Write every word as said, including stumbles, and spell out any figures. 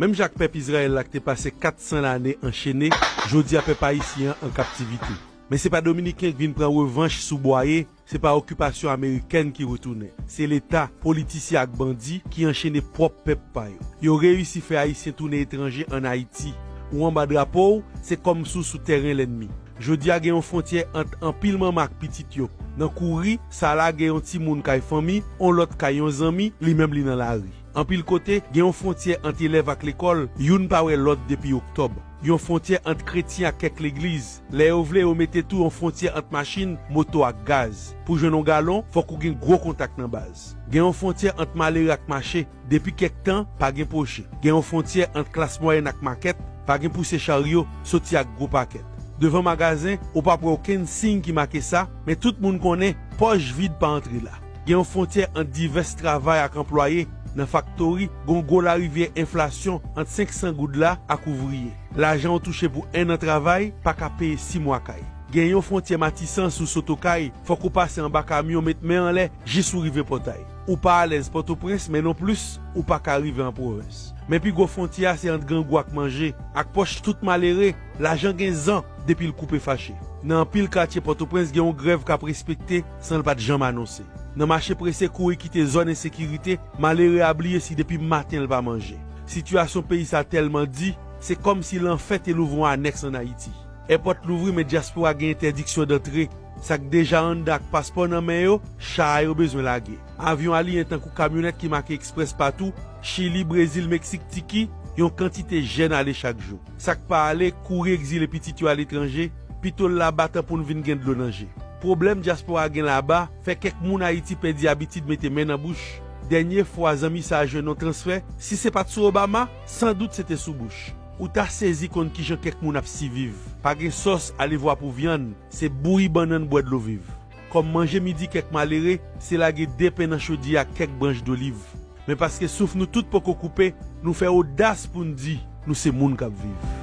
Menm jan ak pèp Izrayèl la ki te pase kat san lane anchene, jodi a pèp ayisyen an an kaptivite. Men se pa Dominiken k vin pran revanch sou bwaye, se pa okipasyon amerikèn ki retounen. Se Leta, politisyen ak bandi ki anchene pwòp pèp pa yo. Yo reyisi fè Ayisyen tounen etranje ann Ayiti. Ou anba drapo w, se kòmsi w sou tèren lènmi. Jodi a gen yon fwontyè ant anpil manman ak pitit yo. Nan kouri, sa lage yon timoun kay fanmi, on lòt kay yon zanmi, li menm li nan lari. Anpil kote, gen yon fwontyè ant elèv ak lekòl, youn pa wè lòt depi oktòb. Yon fwontyè ant kretyen ak kèk legliz. Lè yo vle, yo mete tou yon fwontyè ant machin, moto ak gaz. Pou jwenn yon galon, fòk ou gen gwo kontak nan baz. Gen yon fwontyè ant malere ak mache. Depi kèk tan, pa gen pwoche. Gen yon fwontyè ant klas mwayèn ak makèt, pa gen pouse charyo, soti ak gwo pakèt. Devan magazen, ou p ap wè okenn siy ki make sa, men tout moun konnen, pòch vid pa antre la. Gen yon fwontyè ant divès travay ak anplwaye. Nan faktori, gen yon gwo larivyè enflasyon ant senk san goud la ak ouvriye. Lajan w touche pou enn an travay pa ka peye sis mwa kay. Gen yon fwontyè Matisan sou Sotokay, fòk ou pase anba kamyon, met men anlè, jis ou rive pòtay. Ou pa alèz Pòtoprens, men nonplis, ou pa ka rive an pwovens. Men pi gwo fwontyè a se ant grangou ak manje, ak pòch tout malere, lajan gen zan depi l koupe fache. Nan anpil katye Pòtoprens, gen yon grèv k ap respekte san l pa t janm anonse. Nan mache prese kouri kite zòn ensekirite, malere a bliye si depi maten l pa manje. Sitiyasyon peyi sa tèlman di, se kòmsi lanfè te louvri yon anèks ann Ayiti. Èpòt louvri, men dyaspora gen entèdiksyon dantre. Sa k deja anndan ak paspò nan men yo, cha a yo bezwen lage. Avyon aliyen tankou kamyonèt ki make eksprès patou, Chili, Brezil, Meksik, Tiki, yon kantite jèn ale chak jou. Sa k pa ale, kouri egzile pitit yo aletranje, pito l laba tan pou n vin gen dlo nan je. Pwoblèm dyaspora gen laba, fè kèk moun Ayiti pèdi abitid mete men nan bouch. Dènye fwa zanmi sa a jwenn yon transfè, si se pa t sou Obama, san dout se te sou Bush. Ou ta sezi konn kijan kèk moun ap siviv. Pa gen sòs, alevwa pou vyann, se bouyi bannann, bwè dlo, viv. Kòm manje midi kèk malere, se lage de pen nan chodyè ak kèk branch doliv. Men paske souf nou tout poko koupe, nou fè odas pou n di nou se moun k ap viv.